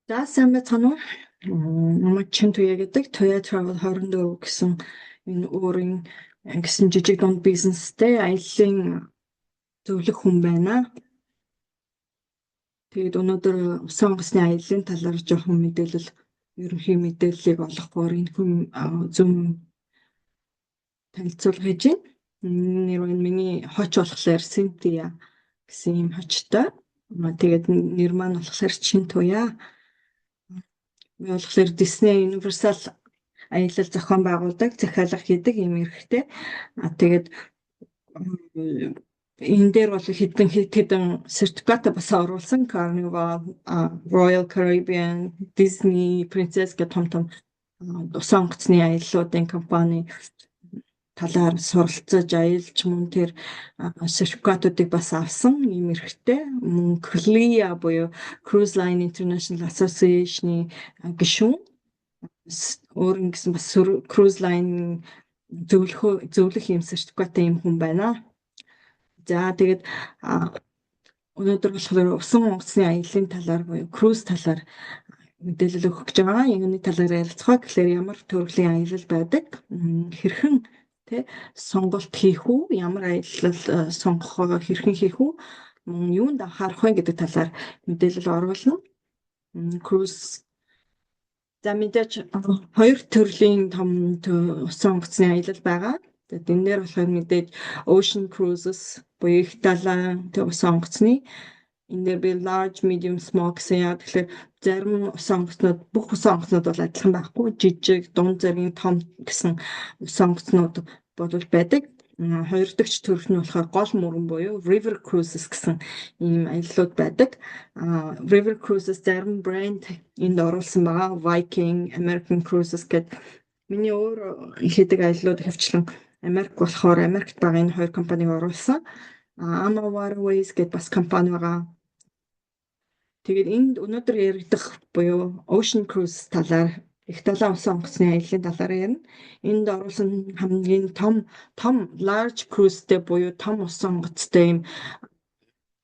За, сайн байцгаана уу? Намайг Чин Туяа гэдэг. Туяа Travel 24 гэсэн энэ өөрийн гэсэн жижиг дунд бизнестэй аяллаа зөвлөх хүн байна. Тэгээд өнөөдөр усан онгоцны аяллаа талаар жоохон мэдээлэл, ерөнхий мэдээллийг олгохоор энэ хүн Zoom танилцуулга хийж байна. Нэр нь миний хоч болохоор Синтия гэсэн ийм хочтой. Тэгээд нэр маань болохоор Чин Туяа. Би болохоор Disney, Universal аялал зохион байгуулдаг, захиалга хийдэг юм эрхтэй. А тэгээд энэ дээр бол хэдэн хэдэн сертификат бас оруулсан. Carnival, Royal Caribbean, Disney, Princess гэх том том усан онгоцны аяллуудын компани талаар суралцаж, аялж, мөн тэр сертификатуудыг бас авсан ийм эрхтэй. Мөн CLIA буюу Cruise Line International Association-ы гишүүн. Өөр ингэсэн бас cruise line зөвлөх ийм сертификаттай ийм хүн байна. За, тэгээд өнөөдөр болохоор усан онгоцны аяллын талаар буюу cruise талаар мэдээлэл өгөх гэж байгаа. Юуны талаар ярилцах вэ гэхлээр ямар төрлийн аялал байдаг, хэрхэн тэ сонголт хийх үү, ямар аялал сонгохоо хэрхэн хийх үү, мөн юунд анхаарах вэ гэдэг талаар мэдээлэл оруулна. Cruise. За, мэдээж хоёр төрлийн том усан онгоцны аялал байгаа. Тэгээд энэ дээр болохоор мэдээж Ocean Cruises буюу их далайн тэг усан онгоцны. Энэ дээр би large, medium, small гэсэн. Яг тэгэхээр зарим усан онгоцнууд, бүх усан онгоцнууд бол адилхан байхгүй. Жижиг, дунд зэргийн, том гэсэн усан онгоцнууд бол байдаг. Хоёр дахь төрөл нь болохоор гол мөрөн буюу River Cruises гэсэн ийм аяллууд байдаг. River Cruises зарим брэнд энд оруулсан байгаа. Viking, American Cruises гэдэг. Миний өөр хийдэг аяллууд ихэвчлэн Америк болохоор Америкт байгаа энэ хоёр компаниг оруулсан. AmaWaterways гэдэг бас компани байгаа. Тэгээд энд өнөөдөр яригдах буюу Ocean Cruise талаар, их далайн усан онгоцны аяллын талаар ярина. Энд оруулсан хамгийн том том large cruise-тэй буюу том усан онгоцтой ийм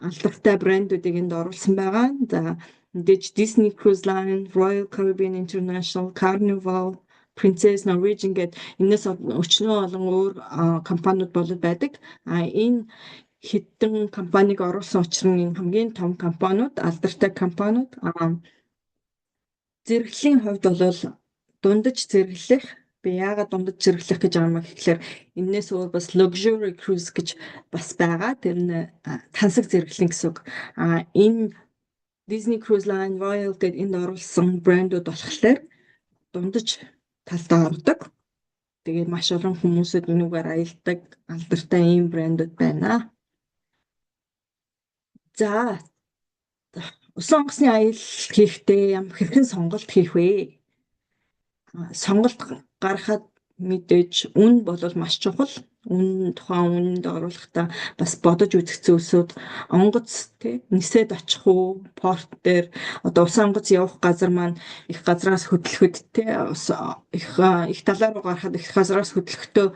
алдартай брэндүүдийг энд оруулсан байгаа. За, мэдээж Disney Cruise Line, Royal Caribbean International, Carnival, Princess, Norwegian гэдэг энэс өчнөө олон өөр компаниуд болоод байдаг. А энэ хэдэн компаниг оруулсан учир нь энэ хамгийн том компаниуд, алдартай компаниуд. Зэрэглэлийн хувьд бол дундаж зэрэглэх. Би яагаад дундаж зэрэглэх гэж байгаа юм бэ гэхлээр энээс өөр бас luxury cruise гэж бас байгаа. Тэр нь тансаг зэрэглэн гэсэн үг. А энэ Disney Cruise Line, Royal гэдэг энд оруулсан брэндүүд болохоор дундаж талдаа ордог. Тэгээд маш олон хүмүүсүүд энүүгээр аялдаг алдартай ийм брэндүүд байна. За, усан онгоцны аялал хийхдээ хэрхэн сонголт хийх вэ? Сонголт гаргахад мэдээж үн бол маш чухал. Үн, тухайн үнэнд оруулахдаа бас бодож үзэх зүйлсүүд онгоц тий нисээд очих уу, port дээр одоо усан онгоц явах газар маань их газраас хөдлөхөд тий их их далай руу гарахад их газраас хөдлөхдөө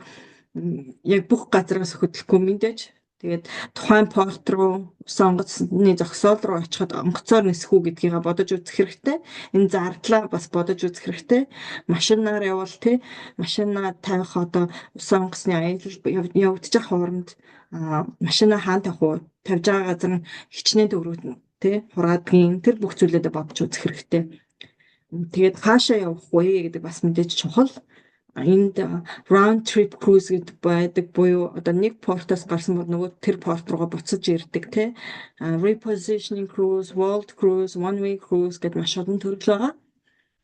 яг бүх газраас хөдлөхгүй мэдээж. Тэгээд тухайн port руу, усан онгоцны зогсоол руу очиход онгоцоор нисэх үү гэдгийг бодож үзэх хэрэгтэй. Энэ зардлаа бас бодож үзэх хэрэгтэй. Машинаар явбал тий машинаа тавих, одоо усан онгоцны аялал явагдаж хооронд машинаа хаана тавих уу? Тавьж байгаа газар нь хичнээн төгрөг тий хураадгийн, тэр бүх зүйлүүдээ бодож үзэх хэрэгтэй. Тэгээд хаашаа явах вэ гэдэг бас мэдээж чухал. Энд round trip cruise гэдэг байдаг буюу одоо нэг port оос гарсан бол нөгөө тэр port руугаа буцаж ирдэг тий. Repositioning cruise, world cruise, one way cruise гэдэг маш олон төрөл байгаа.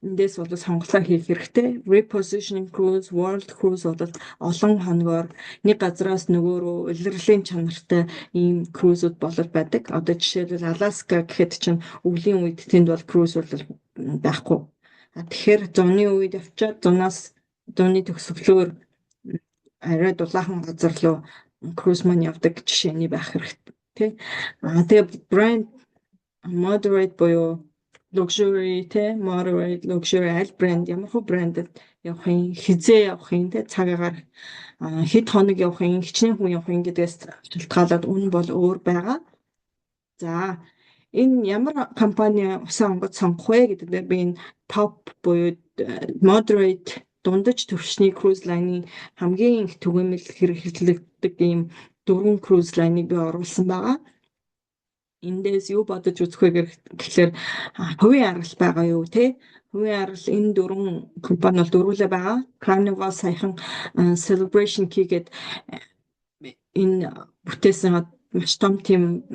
Эндээс бол сонголтоо хийх хэрэгтэй. Repositioning cruise, world cruise бол олон хоногоор нэг газраас нөгөө рүү улирлын чанартай ийм cruise үүд болол байдаг. Одоо жишээлбэл, Аласка гэхэд чинь өвлийн үед тэнд бол cruise бол байхгүй. Тэгэхээр зуны үед явчаад зунаас зуны төгсгөлөөр арай дулаахан газар руу cruise маань явдаг жишээний байх хэрэгтэй тий. А тэгээ брэнд moderate буюу luxury тий, moderate, luxury, аль брэнд, ямар хөө брэндэд явах юм, хэзээ явах юм тий, цаг агаар, хэд хоног явах юм, хичнээн хүн явах юм гэдгээс шалтгаалаад үнэ бол өөр байгаа. За. Энэ ямар компани усан онгоц сонгох вэ гэдэг дээр би энэ топ буюу moderate, дундаж түвшний cruise line-ы хамгийн их түгээмэл хэрэглэгддэг ийм дөрвөн cruise line-ыг би оруулсан байгаа. Эндээс юу бодож үзэх вэ гэхлээр хувийн аргал байгаа юу, те? Хувийн аргал энэ дөрвөн компани бол дөрвөлээ байгаа. Carnival саяхан Celebration Key гээд энэ бүтээсэн маш том тийм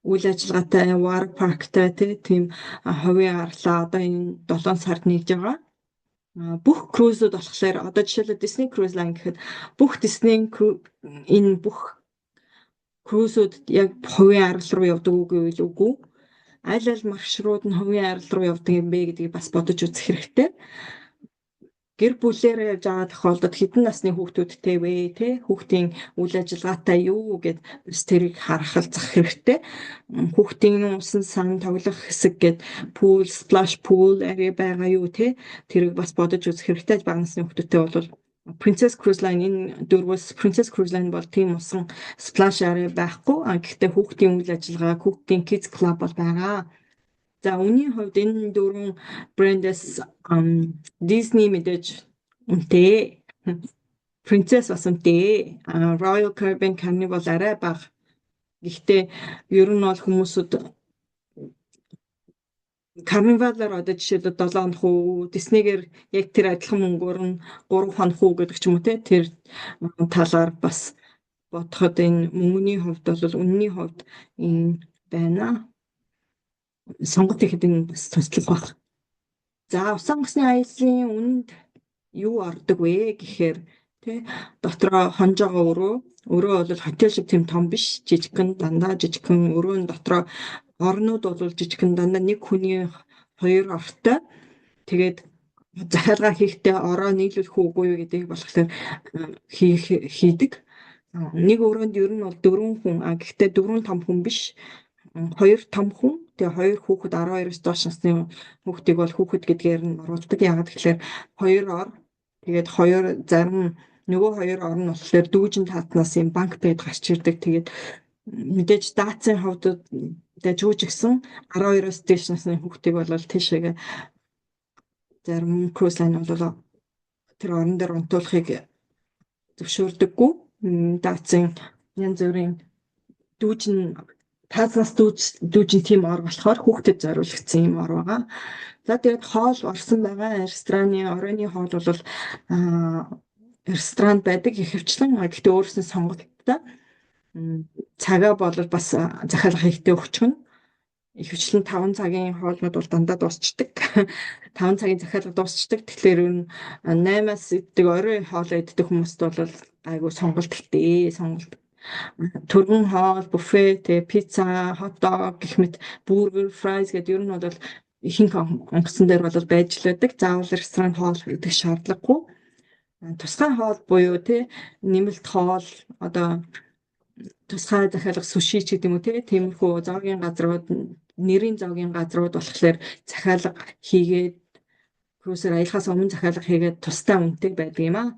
үйл ажиллагаатай, water park-тай тийм хувийн арлаа одоо энэ 7 сард нэгж байгаа. Бүх cruise-үүд болохоор одоо жишээлбэл Disney Cruise Line гэхэд бүх Disney энэ бүх cruise-үүд яг хувийн аргал руу явдаг уу гэвэл үгүй. Аль аль маршрут нь хувийн аргал руу явдаг юм бэ гэдгийг бас бодож үзэх хэрэгтэй. Гэр бүлээрээ явж байгаа тохиолдолд хэдэн насны хүүхдүүдтэй вэ, те, хүүхдийн үйл ажиллагаатай юу гэд бас тэрийг харахалцах хэрэгтэй. Хүүхдийн усан сан тоглох хэсэг гэд pool, splash pool area байгаа юу, те, тэрийг бас бодож үзэх хэрэгтэй. Бага насны хүүхдүүдтэй бол Princess Cruise Line, энэ дөрвөөс Princess Cruise Line бол тийм усан splash area байхгүй. А гэхдээ хүүхдийн үйл ажиллагаа, хүүхдийн kids club бол байгаа. За, үнийн хувьд энэ дөрвөн брэндээс Disney мэдээж үнэтэй. Princess бас үнэтэй. Royal Caribbean, Carnival арай бага. Гэхдээ ер нь бол хүмүүсүүд Carnival-аар одоо жишээлбэл 7 хоног уу, Disney-гээр яг тэр адилхан мөнгөөр нь 3 хоног уу гэдэг ч юм уу, те, тэр талаар бас бодоход энэ мөнгөний хувьд бол, үнний хувьд энэ байна. Сонголт хийхэд энэ бас туслах байх. За, усан онгоцны аяллын үнэнд юу ордог вэ гэхээр, тий, дотроо хонж байгаа өрөө, өрөө бол хотел шиг тийм том биш, жижигхэн, дандаа жижигхэн өрөөн дотроо орнууд бол жижигхэн, дандаа нэг хүний хоёр ортой. Тэгээд захиалга хийхдээ ороо нийлүүлэх үгүй юу гэдгийг болохоор хийдэг. Нэг өрөөнд ер нь бол дөрвөн хүн. А гэхдээ дөрвөн том хүн биш. Хоёр том хүн, тэгээ хоёр хүүхэд, 12-оос доош насны хүүхдийг бол хүүхэд гэдгээр нь оруулдаг. Яагаад гэхээр хоёр ор, тэгээд хоёр, зарим нөгөө хоёр ор нь болохоор дүүжин таатнаас юм bunk bed гарч ирдэг. Тэгээд мэдээж даацын хувьд тэгээ жүжигсэн 12-оос дээш насны хүүхдийг бол тийшээгээ зарим cruise line бол тэр орон дээр унтуулахыг зөвшөөрдөггүй. Даацын янз бүрийн дүүжин таазнаас дүүжин тийм ор болохоор хүүхдэд зориулагдсан юм ор байгаа. За, тэгээд хоол орсон байгаа. Рестораны оройны хоол бол ресторанд байдаг ихэвчлэн. Гэхдээ өөрөөс нь сонголттой. Цагаа бол бас захиалга хийхдээ өгчихнө. Ихэвчлэн 5 цагийн хоолнууд бол дандаа дуусчдаг. 5 цагийн захиалга дуусчдаг. Тэгэхээр энэ 8-аас иддэг, орой хоол иддэг хүмүүст бол айгүй сонголт ихтэй. Сонголт түргэн хоол, буфе, тэгээ пицца, hot dog гэх мэт, бургер, fries гэдэг ер нь бол ихэнх онгоцон дээр бол байж л байдаг. Заавал ресторан хоол идэх шаардлагагүй. Тусгай хоол буюу, тий, нэмэлт хоол, одоо тусгай захиалга суши ч гэдэг юм уу, тий, тиймэрхүү зоогийн газрууд, нэрийн зоогийн газрууд болохоор захиалга хийгээд, cruise-ээр аялахаас өмнө захиалга хийгээд тусдаа үнэтэй байдаг юм аа.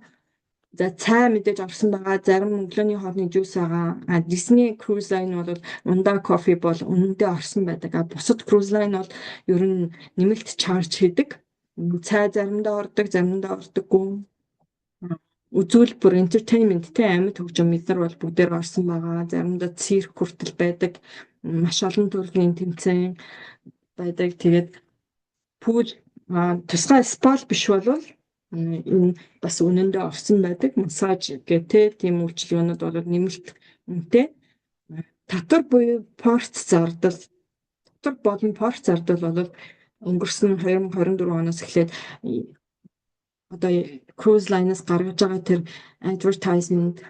За, цай мэдээж орсон байгаа. Зарим өглөөний хоолны juice байгаа. А Disney Cruise Line бол ундаа, кофе бол үнэндээ орсон байдаг. А бусад cruise line бол ер нь нэмэлт charge хийдэг. Цай заримдаа ордог, заримдаа ордоггүй. Үзүүлбэр, entertainment, те, амьд хөгжим эднэр бол бүгдээр орсон байгаа. Заримдаа цирк хүртэл байдаг. Маш олон төрлийн тэмцээн байдаг. Тэгээд pool, тусгай spa биш болвол энэ бас үнэндээ орсон байдаг. Массаж гэх те, тийм үйлчилгээнүүд бол нэмэлт үнэтэй. Татвар буюу port зардал, татвар болон port зардал бол өнгөрсөн 2024 оноос эхлээд одоо cruise line-аас гаргаж байгаа тэр advertisement,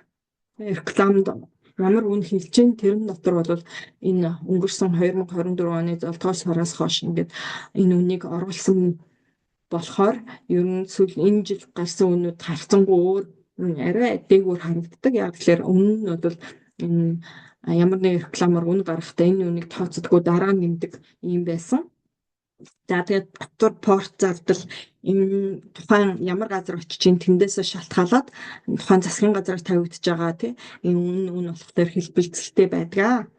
рекламд ямар үн хэлж чинь тэрэн дотор бол энэ өнгөрсөн 2024 оны 7 дугаар сараас хойш ингээд энэ үнийг оруулсан болохоор ер нь сүүл энэ жил гарсан үнүүд харьцангуй өөр, арай дээгүүр харагддаг. Яг тэгэхээр өмнө нь бол энэ ямар нэгэн рекламаар үн гаргахдаа энэ үнийг тооцдоггүй, дараа нь нэмдэг юм байсан. За, тэгээд татвар, port зардал энэ тухайн ямар газар очиж чинь тэндээсээ шалтгаалаад тухайн засгийн газраар тавигдж байгаа, тий, энэ үн үн болохоор хэлбэлзэлтэй байдаг.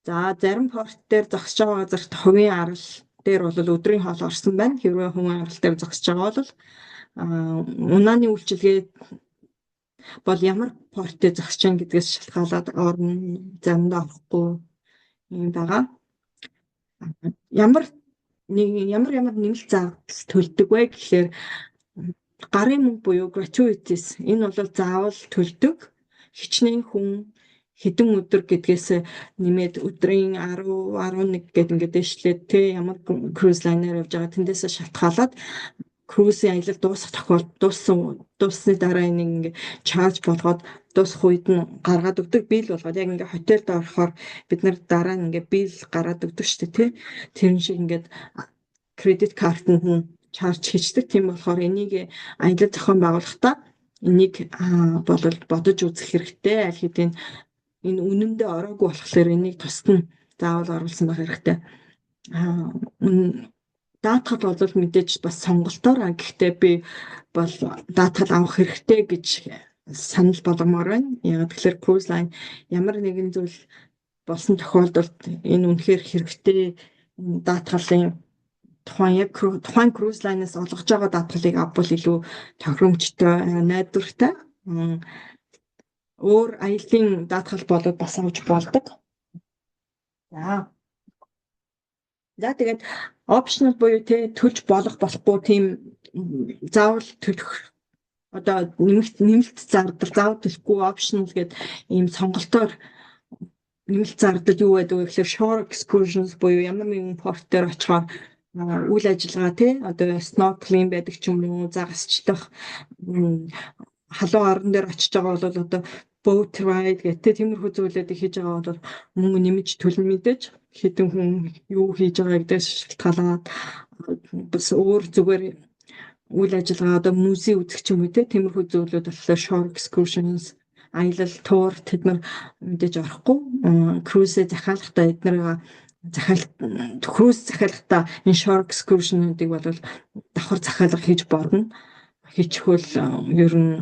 За, зарим port дээр зогсож байгаа газарт хувийн арал дээр бол өдрийн хоол орсон байна. Хэрвээ хувийн арал дээр зогсож байгаа бол унааны үйлчилгээ бол ямар port дээр зогсож байгаа гэдгээс шалтгаалаад орно, заримдаа орохгүй юм байгаа. Ямар нэг ямар ямар нэмэлт зардал төлдөг вэ гэхээр гарын мөнгө буюу gratuities, энэ бол заавал төлдөг. Хичнээн хүн, хэдэн өдөр гэдгээс нэмээд өдрийн 10, 11 гээд ингээд дээшлээд, те, ямар cruise liner явж байгаа тэндээсээ шалтгаалаад cruise-ийн аялал дуусах тохиолдолд, дууссаны дараа энийг ингээ charge болгоод дуусах үед нь гаргаад өгдөг, bill болгоод. Яг ингээ hotel-д орохоор бид нар дараа нь ингээ bill гаргаад өгдөг шүү дээ, тий. Тэрэн шиг ингээд credit card-анд нь charge хийждэг. Тийм болохоор энийг аялал зохион байгуулахдаа энийг бол бодож үзэх хэрэгтэй. Аль хэдийн энэ үнэндээ ороогүй болохоор энийг тусад нь заавал оруулсан байх хэрэгтэй. Даатгал бол мэдээж бас сонголтоор, гэхдээ би бол даатгал авах хэрэгтэй гэж санал болгомоор байна. Яг тэгэхээр cruise line ямар нэгэн зүйл болсон тохиолдолд энэ үнэхээр хэрэгтэй. Даатгалын тухайн яг тухайн cruise line-аас олгож байгаа даатгалыг авбал илүү тохиромжтой, найдвартай. Өөр аяллын даатгал болоод бас авч болдог. За. За, тэгээд optional буюу те төлж болох, болохгүй тийм заавал төлөх одоо нэмэлт зардал, заавал төлөхгүй, optional гэдэг ийм сонголтоор нэмэлт зардал юу байдаг вэ гэхээр shore excursions буюу ямар нэгэн port дээр очихоор үйл ажиллагаа, тий, одоо snorkeling байдаг ч юм уу, загасчлах, халуун орон дээр очиж байгаа бол одоо boat ride гэх тиймэрхүү зүйлүүдийг хийж байгаа бол мөнгө нэмж төлнө мэдээж. Хэдэн хүн, юу хийж байгаа гэдгээс шалтгаалаад. Бас өөр зүгээр үйл ажиллагаа, одоо музей үзэх ч юм уу те, тиймэрхүү зүйлүүд болохоор shore excursions, аялал, tour, тэд нар мэдээж орохгүй. Cruise захиалгахдаа эднэрийг захиал cruise захиалгахдаа энэ shore excursion-уудыг бол давхар захиалга хийж болно. Хийчихвэл ер нь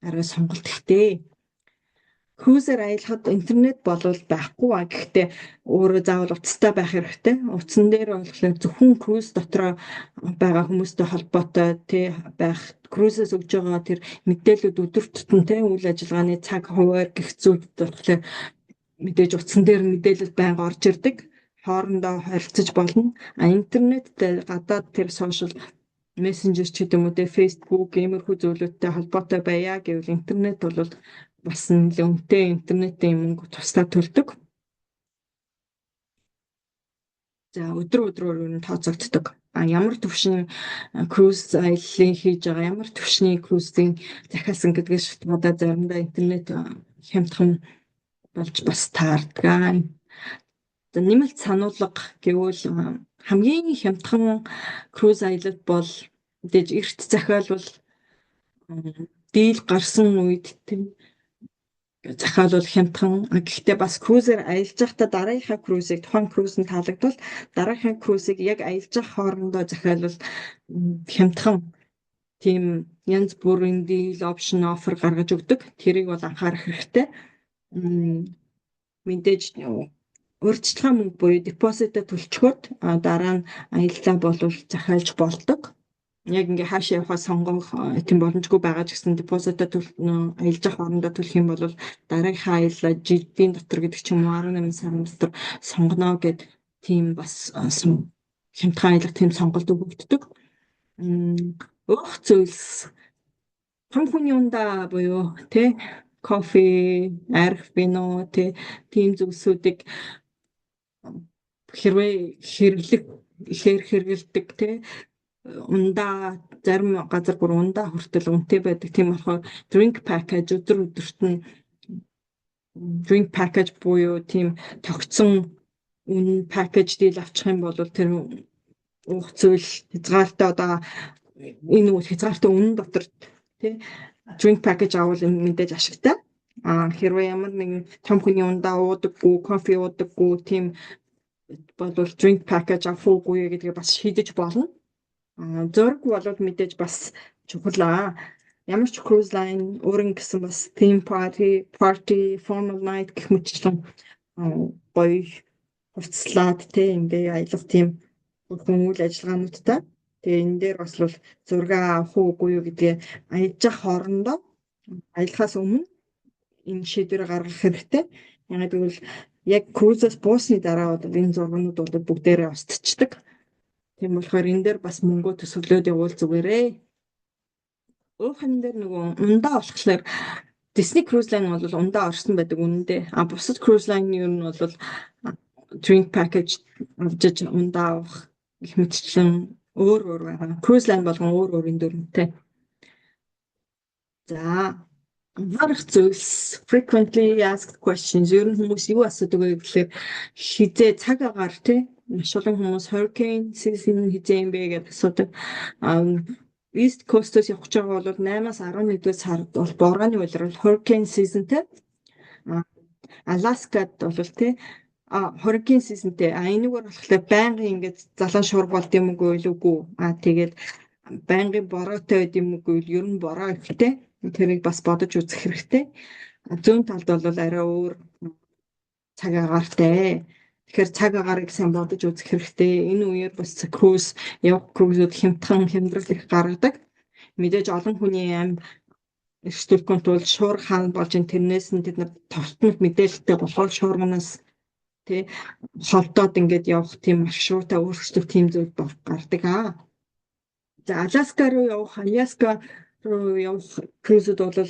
арай сонголт ихтэй. Cruise-ээр аялахад интернет болвол байхгүй а гэхдээ өөрөө заавал утастай байх хэрэгтэй. Утсан дээр болохоор зөвхөн cruise дотроо байгаа хүмүүстэй холбоотой тий байх, cruise-ээс өгж байгаа тэр мэдээлэлүүд өдөр тутам тий үйл ажиллагааны цаг хуваар гэх зүйлүүд болохоор мэдээж утсан дээр мэдээлэл байнга орж ирдэг. Хоорондоо харилцаж болно. А интернеттэй гадаад тэр social messenger ч гэдэг юм уу те, Facebook, иймэрхүү зүйлүүдтэй холбоотой байя гэвэл интернет бол бас нэлээд үнэтэй, интернетийн мөнгө тусдаа төлдөг. За, өдөр өдрөөр ер нь тооцогддог. А ямар түвшний cruise аяллыг хийж байгаа, ямар түвшний cruise-ийн захиалсан гэдгээс шалтгаалаад заримдаа интернет хямдхан болж бас таардаг. За, нэмэлт сануулга гэвэл хамгийн хямдхан cruise аялал бол мэдээж эрт захиалвал, deal гарсан үед тийм захиалвал хямдхан. Гэхдээ бас cruise-ээр аялж байхдаа дараагийнхаа cruise-ыг, тухайн cruise нь таалагдвал дараагийнхаа cruise-ыг яг аялж явах хоорондоо захиалвал хямдхан тийм янз бүрийн deal, option, offer гаргаж өгдөг. Тэрийг бол анхаарах хэрэгтэй. Мэдээж урьдчилгаа мөнгө буюу deposit-а төлчхөөд дараа нь аяллаа болвол захиалж болдог. Яг ингээ хаашаа явахаа сонгох тийм боломжгүй байгаа ч гэсэн deposit-а төл аялж явах орондоо төлөх юм бол дараагийнхаа аяллаа жилийн дотор гэдэг ч юм уу, 18 сарын дотор сонгоно гэд тийм бас хямдхан аялах тийм сонголт өгөгддөг. Уух зүйлс, том хүний ундаа буюу тий кофе, арх, вино тий тийм зүйлсүүдийг хэрвээ хэрэглэх ихээр хэрэглэдэг тий ундаа, зарим газар бүр ундаа хүртэл үнэтэй байдаг. Тийм болохоор drink package, өдөр өдөрт нь drink package буюу тийм тогтсон үнэ package deal авчих юм бол тэр уух зүйл хязгаартай, одоо энэ үйл хязгаартай үнэн дотор тий drink package авал мэдээж ашигтай. А хэрвээ ямар нэгэн том хүний ундаа уудаггүй, кофе уудаггүй тийм болвол drink package авах уугүй гэдгээ бас шийдэж болно. А зураг болвол мэдээж бас чухал аа. Ямар ч cruise line өөрийн гэсэн бас theme party, formal night гэх мэтчлэн Гоё хувцаслаад, те, ингээ аялах тийм бүрхэн үйл ажиллагаануудтай. Тэгээ энэ дээр бас бол зураг авах уу, үгүй юу гэдгээ аялж явах хоорондоо, аялахаас өмнө энэ шийдвэрээ гаргах хэрэгтэй. Яагаад гэвэл яг cruise ээс буусны дараа бол энэ зургнууд бол бүгдээрээ устчихдаг. Тийм болохоор энэ дээр бас мөнгөө төсөөлөөд явуул зүгээрээ. Уухан дээр нөгөө ундаа болохоор Disney Cruise Line бол ундаа орсон байдаг үнэндээ. А бусад cruise line ер нь бол drink package авчиж ундаа авах гэх мэтчлэн өөр өөр байгаа. Cruise line болгон өөр өөрийн дүрмтэй. За, анхаарах зүйлс, frequently asked questions, ер нь хүмүүс юу асуудаг вэ гэхлээр хэзээ, цаг агаар, тий, маш олон хүмүүс hurricane season хэзээ юм бэ гэдээ асуудаг. East Coast-оос явах гэж байгаа бол 8-аас 11 сард бол борооны улирал, hurricane season-тэй. Аласкад бол, тий, hurricane season-тэй. А энэгээр болохоор байнгын ингээд залан шуурга болд юм уу үгүй. А тэгээд байнгын бороотой байд юм уу, ер нь бороо ихтэй. Тэрийг бас бодож үзэх хэрэгтэй. Зүүн талд бол арай өөр цаг агаартай. Тэгэхээр цаг агаарыг сайн бодож үзэх хэрэгтэй. Энэ үеэр бас cruise явах cruise үүд хямдхан, хямдрал их гаргадаг. Мэдээж олон хүний амь эрсдэлгүй тул шуурга хаана болж ин тэрнээс нь тэд нар тогтмол мэдээлэлтэй болохоор шуурганаас, тий, холдоод ингээд явах тийм маршрутаа өөрчлөх тийм зүйл гардаг аа. За, Аляска руу явах cruise үүд бол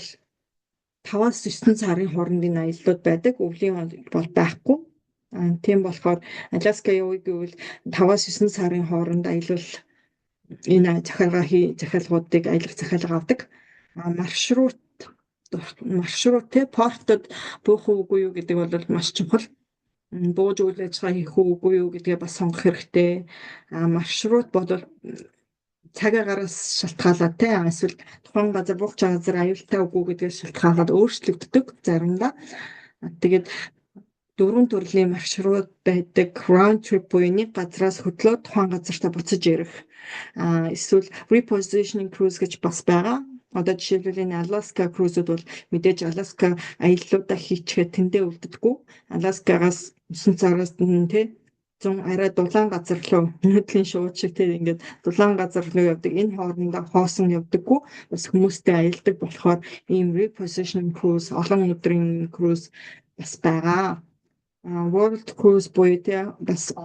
5-аас 9 сарын хоорондын аяллууд байдаг. Өвлийн бол байхгүй. Тийм болохоор Аляска явъя гэвэл 5-аас 9 сарын хооронд аялал энэ захиалгуудыг, аялах захиалга авдаг. Маршрут, те, port од буух уугүй юу гэдэг бол маш чухал. Бууж үйл ажиллагаа хийх үгүй юу гэдгээ бас сонгох хэрэгтэй. Маршрут бол цаг агаараас шалтгаалаад, те, эсвэл тухайн газар буух газар аюултай үгүй гэдгээс шалтгаалаад өөрчлөгддөг заримдаа. Тэгээд дөрвөн төрлийн маршрут байдаг. Round trip буюу нэг газраас хөдлөөд тухайн газартаа буцаж ирэх. Эсвэл repositioning cruise гэж бас байгаа. Одоо жишээлбэл, энэ Alaska cruise-ууд бол мэдээж Alaska аяллуудаа хийчихэд тэндээ үлддэггүй. Alaska-гаас 9 сараас нь, тий, 100 арай дулаан газар руу, нүүдлийн шууд шиг, тий, ингээд дулаан газар руу явдаг. Энэ хоорондоо хоосон явдаггүй. Бас хүмүүстэй аялдаг болохоор ийм repositioning cruise, олон өдрийн cruise бас байгаа. World cruise буюу, тий, бас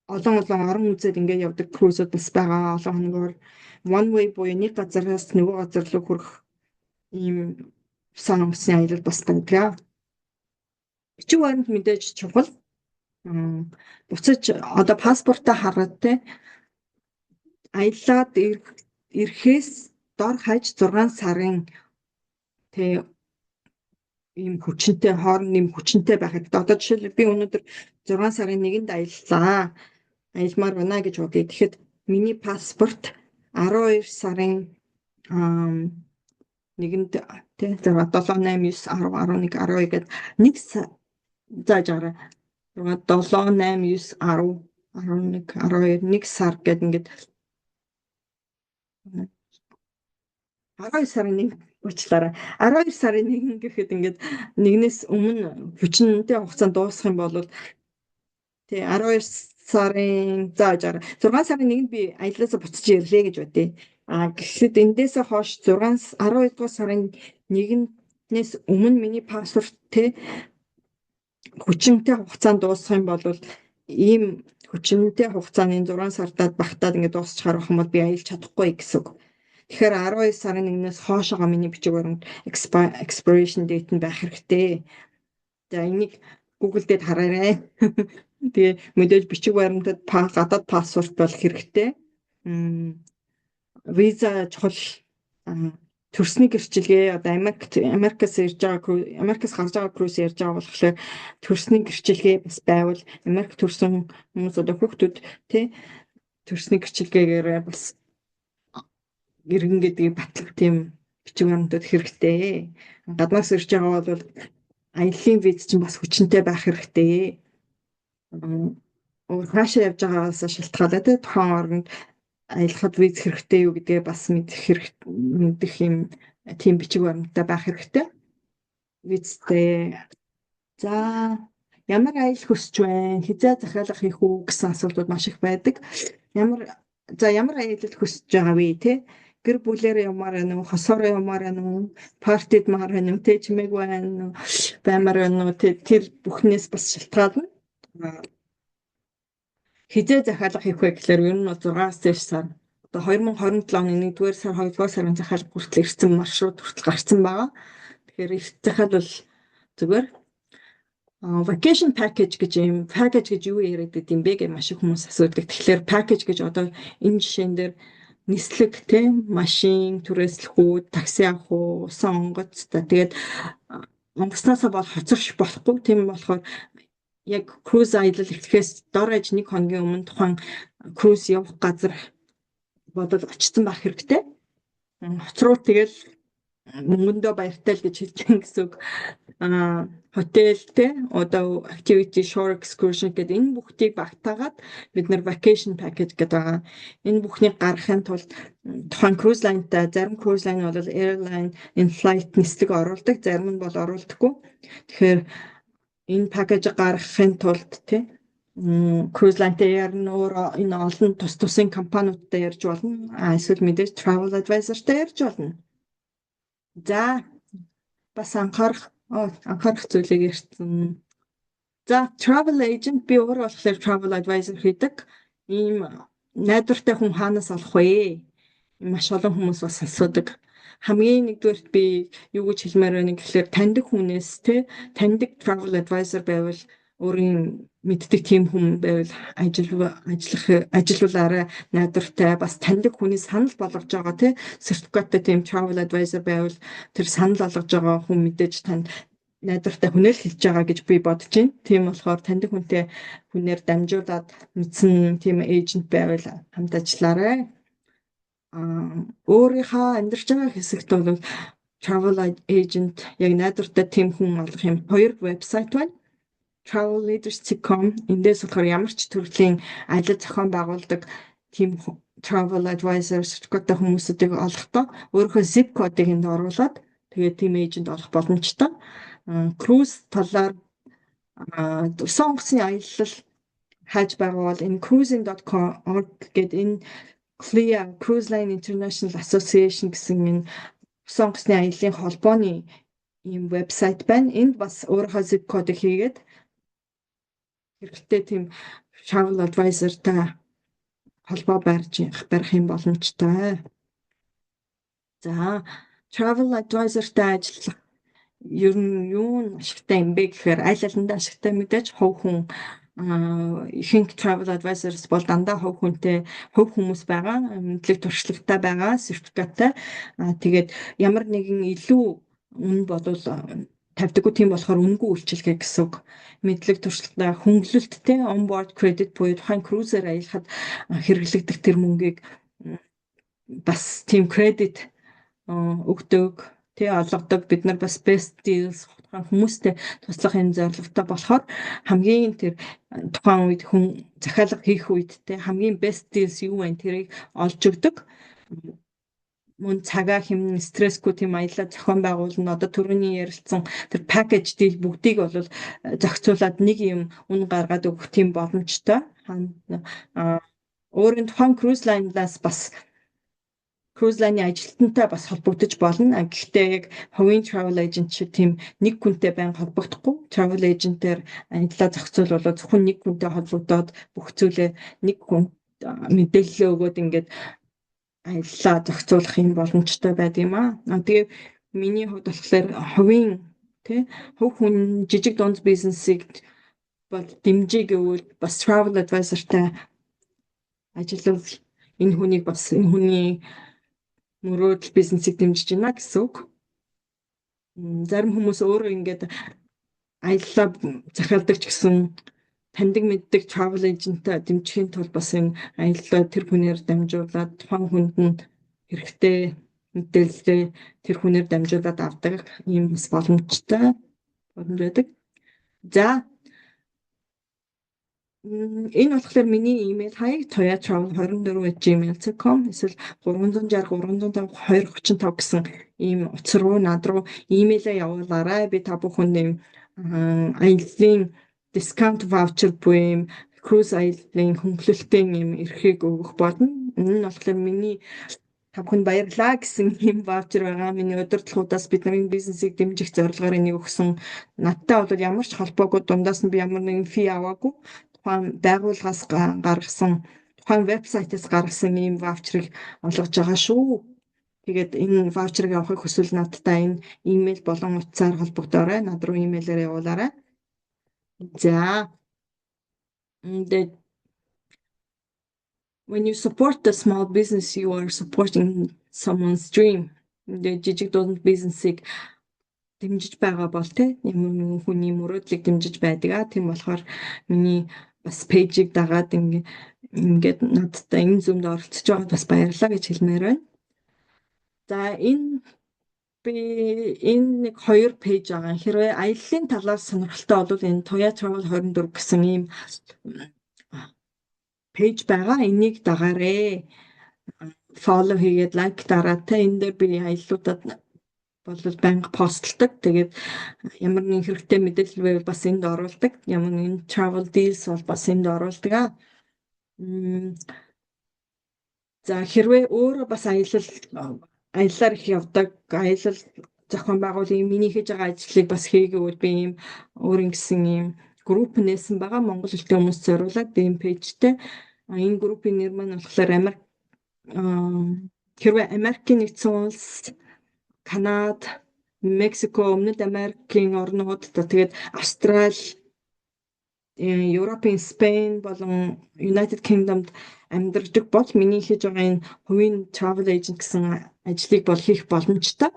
олон олон орон үзээд ингээд явдаг cruise-ууд бас байгаа. Олон хоногоор one way буюу нэг газараас нөгөө газар руу хүрэх ийм усан онгоцны аялал бас байдаг. Бичиг баримт мэдээж чухал. Буцаж одоо паспортоо хараад, те, аяллаад ирэхээс дор хаяж 6 сарын, те, ийм хүчинтэй хооронд ийм хүчинтэй байх хэрэгтэй. Одоо жишээлбэл, би өнөөдөр 6 сарын 1-нд аяллаа. Аялмаар байна гэж бодъё. Тэгэхэд миний паспорт 12 сарын нэгэнд, тий, 6 7 8 9 10 11 12 гээд нэг зааж байгаарай. 6 7 8 9 10 11 12 1 сар гээд ингээд 12 сарын 1, уучлаарай. 12 сарын 1 гэхэд ингээд нэгнээс өмнө хүчинтэй хугацаанд дуусах юм бол, тий, 12 сарын, за, жаарай. 6 сарын 1-нд би аяллаасаа буцаж ирлээ гэж бодъё. А гэхэд эндээсээ хойш 6 12 дугаар сарын 1-ээс өмнө миний паспорт, те, хүчинтэй хугацаанд дуусах юм бол ийм хүчинтэй хугацааны 6 сардад багтаад ингээд дуусчихаар байх юм бол би аялж чадахгүй гэсэн үг. Тэгэхээр 12 сарын 1-ээс хоошоогоо миний бичиг баримт expiration date нь байх хэрэгтэй. За, энийг Google дээр хараарай. Тэгээ мэдээж бичиг баримтад гадаад паспорт бол хэрэгтэй. Виза чухал, төрсний гэрчилгээ. Одоо Америкаас ирж байгаа, Америкаас гарч байгаа cruise ярьж байгаа болохоор төрсний гэрчилгээ бас байвал, Америк төрсэн хүмүүс, одоо хүүхдүүд, тий, төрсний гэрчилгээгээр бас иргэн гэдгийг батлах тийм бичиг баримтууд хэрэгтэй. Гаднаас ирж байгаа бол аяллын виз чинь бас хүчинтэй байх хэрэгтэй. Хаашаа явж байгаагаас шалтгаалаад, тий, тухайн оронд аялахад виз хэрэгтэй юу гэдгээ бас мэдэх хэрэг мэдэх юм тийм бичиг баримттай байх хэрэгтэй. Визтэй. За, Ямар аялал хүсэж байна? Хэзээ захиалга хийх үү гэсэн асуултууд маш их байдаг. За, ямар аялал хүсэж байгаа вэ, те? Гэр бүлээр явмаар байна уу? Хосоороо явмаар байна уу? Party дмаар байна уу? Тэ, чимээгүй байна уу? Баймаар байна уу? Тэ, тэр бүхнээс бас шалтгаална. Хэзээ захиалга хийх вэ гэхээр ер нь бол 6-аас дээш сар. Одоо 2027 оны 1-р сар, 2-р сарын захиалга хүртэл ирсэн маршрут хүртэл гарсан байгаа. Тэгэхээр эрт захиалбал зүгээр. Vacation package гэж юм, package гэж юу яриад байд юм бэ гэж маш их хүмүүс асуудаг. Тэгэхээр package гэж одоо энэ жишээн дээр нислэг, те, машин түрээслэх үү, такси авах уу, усан онгоц, та тэгээд онгоцноосоо бол хоцорч болохгүй. Тийм болохоор яг cruise аялал эхлэхээс дор хаяж нэг хоногийн өмнө тухайн cruise явах газар бодол очсон байх хэрэгтэй. Хоцруу тэгэл мөнгөндөө баяртай л гэж хэлж байгаа гэсэн үг. Hotel, те, одоо activity, shore excursion гэдэг энэ бүхтийг багтаагаад бид нар vacation package гэдэг байгаа. Энэ бүхнийг гаргахын тулд тухайн cruise line-тай, зарим cruise line бол airline in flight нислэг оруулдаг, зарим нь бол оруулдаггүй. Тэгэхээр энэ package гаргахын тулд, те, cruise line-тай ярина, өөр энэ олон тус тусын компаниудтай ярьж болно. А эсвэл мэдээж travel advisor-тай ярьж болно. За, бас анхаарах зүйлийг ярьсан. За, travel agent, би өөрөө болохоор travel advisor хийдэг. Ийм найдвартай хүн хаанаас олох вэ? Маш олон хүмүүс бас асуудаг. Хамгийн нэгдүгээрт би юу гэж хэлмээр байна гэхлээр таньдаг хүнээс, те, таньдаг travel advisor байвал, өөрийн мэддэг тийм хүн байвал ажил ажиллах ажиллуулаарай, найдвартай. Бас таньдаг хүний санал болгож байгаа, тий, сертификаттай тийм travel advisor байвал тэр санал болгож байгаа хүн мэдээж танд найдвартай хүнээр хэлж байгаа гэж би бодож байна. Тийм болохоор таньдаг хүнтэй, хүнээр дамжуулаад мэдсэн тийм agent байвал хамт ажиллаарай. Өөрийнхөө амьдарч байгаа хэсэгт бол travel agent яг найдвартай тийм хүн олох юм хоёр вебсайт байна. travelleaders.com, эндээс болохоор ямар ч төрлийн ажил зохион байгуулдаг тийм travel advisor сертификаттай хүмүүсүүдийг олохдоо өөрийнхөө zip кодыг энд оруулаад тэгээд тийм agent олох боломжтой. Cruise талаар, усан онгоцны аялал хайж байгаа бол энэ cruising.org гэдэг, энэ CLIA, Cruise Line International Association гэсэн энэ усан онгоцны аяллаа холбооны ийм вебсайт байна. Энд бас өөрийнхөө zip кодыг хийгээд хэрэгтэй тийм travel advisor-тай холбоо барих юм боломжтой. За, travel advisor-тай ажиллах ер нь юу нь ашигтай юм бэ гэхээр аль алиндаа ашигтай мэдээж. Хувь хүн, ихэнх travel advisors бол дандаа хувь хүнтэй, хувь хүмүүс байгаа, мэдлэг туршлагатай байгаа, сертификаттай. Тэгээд ямар нэгэн илүү үнэ бодвол тавьдаггүй, тийм болохоор үнэгүй үйлчилгээ гэсэн үг. Мэдлэг туршлагатай, хөнгөлөлттэй onboard credit буюу тухайн cruise-ээр аялахад хэрэглэгдэх тэр мөнгийг бас тийм credit өгдөг, тий, олгодог. Бид нар бас best deals тухайн хүмүүстэй туслах юм зорилготой болохоор хамгийн тэр тухайн үед хүн захиалга хийх үед, те, хамгийн best deals юу вэ, тэрийг олж өгдөг. Мөн цагаа хэмнэн, стрессгүй тийм аяллаа зохион байгуулна. Одоо түрүүний ярилцсан тэр package deal бүгдийг бол зохицуулаад нэг юм үнэ гаргаад өгөх тийм боломжтой. Өөрийн тухайн cruise line-аас бас, cruise line-ы ажилтнтай бас холбогдож болно. Гэхдээ яг хувийн travel agent шиг тийм нэг хүнтэй байнга холбогдохгүй. Travel agent-ээр аяллаа зохицуулбал зөвхөн нэг хүнтэй холбогдоод бүх зүйлээ нэг хүн мэдээлэлээ өгөөд ингээд аяллаа зохицуулах юм боломжтой байдаг юм аа. Тэгээ миний хувьд болохоор хувийн, тий, хувь хүн, жижиг дунд бизнесийг бол дэмжиж гэвэл бас travel advisor-тай ажиллавал энэ хүнийг бас энэ хүний мөрөөдөл, бизнесийг дэмжиж байна гэсэн үг. Зарим хүмүүс өөрөө ингээд аяллаа захиалдаг ч гэсэн таньдаг мэддэг travel agent-тай дэмжихийн тулд бас энэ аяллаа тэр хүнээр дамжуулаад тухайн хүнд нь хэрэгтэй мэдээлэлээ тэр хүнээр дамжуулаад авдаг ийм бас боломж байдаг. За, энэ болохоор миний имэйл хаяг toyatravel24@gmail.com эсвэл 360 305 235 гэсэн ийм утас руу над руу имэйлээ явуулаарай. Би та бүхэнд ийм аяллаа discount voucher буюу юм cruise аяллын хөнгөлөлтийн юм эрхийг өгөх болно. Энэ нь болохоор миний та бүхэнд баярлалаа гэсэн юм voucher байгаа. Миний удирдлагуудаас бидний бизнесийг дэмжих зорилгоор энийг өгсөн. Надтай бол ямар ч холбоогүй, дундаас нь би ямар нэгэн fee аваагүй. Тухайн байгууллагаас гаргасан, тухайн вебсайтаас гаргасан ийм voucher ыг олгож байгаа шүү. Тэгээд энэ voucher ыг авахыг хүсвэл надтай энэ имэйл болон утсаар холбогдоорой. Над руу имэйлээр явуулаарай. За. Тэгээд when you support the small business, you are supporting someone's dream. Тэгээд жижиг дунд бизнесийг дэмжиж байгаа бол те ямар нэгэн хүний мөрөөдлийг дэмжиж байдаг. А тийм болохоор миний бас page ийг дагаад ингээд надтай энэ Zoom д оролцож байгаад бас баярлалаа гэж хэлмээр байна. За, энэ би энэ нэг хоёр page байгаа. Хэрвээ аяллаа талаар сонирхолтой бол энэ Toya Travel 24 гэсэн ийм page байгаа. Энийг дагаарэ. Follow хийгээд, like дараад те, энэ дээр би аяллуудад бол байнга post лдог. Тэгээд ямар нэгэн хэрэгтэй мэдээлэл байвал бас энд оруулдаг. Ямар нэгэн travel deals бол бас энд оруулдаг аа. За, хэрвээ өөрөө бас аяллаар их явдаг, аялал зохион байгуулалтын миний хийж байгаа ажлыг бас хийгээвэл би ийм өөрийн гэсэн ийм групп нээсэн байгаа. Монгол хэлтэй хүмүүс зориулаад ийм page тэй. Энэ группийн нэр маань болохоор Америк, хэрвээ Америкийн нэгдсэн улс, Канад, Мексико, Өмнөд Америкийн орнууд, тэгээд Австрали, Европын Spain болон United Kingdom-д амьдардаг бол миний хийж байгаа энэ хувийн travel agent гэсэн ажлыг бол хийх боломжтой.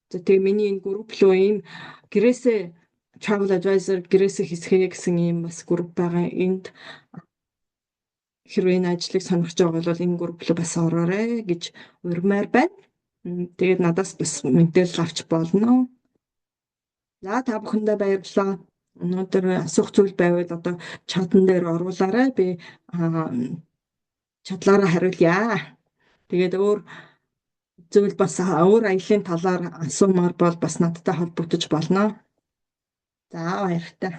За, тэгээ миний энэ групп руу ийм гэрээсээ travel advisor, гэрээсээ хийцгээе гэсэн ийм бас групп байгаа. Энд хэрвээ энэ ажлыг сонирхож байгаа бол энэ групп руу бас ороорой гэж урьмаар байна. Тэгээд надаас бас мэдээлэл авч болно. За, та бүхэндээ баярлалаа. Өнөөдөр асуух зүйл байвал одоо чатан дээр оруулаарай. Би чадлаараа хариулъя. Тэгээд өөр зүйл бас өөр аяллын талаар асуумаар бол бас надтай холбогдож болно. За, баяртай.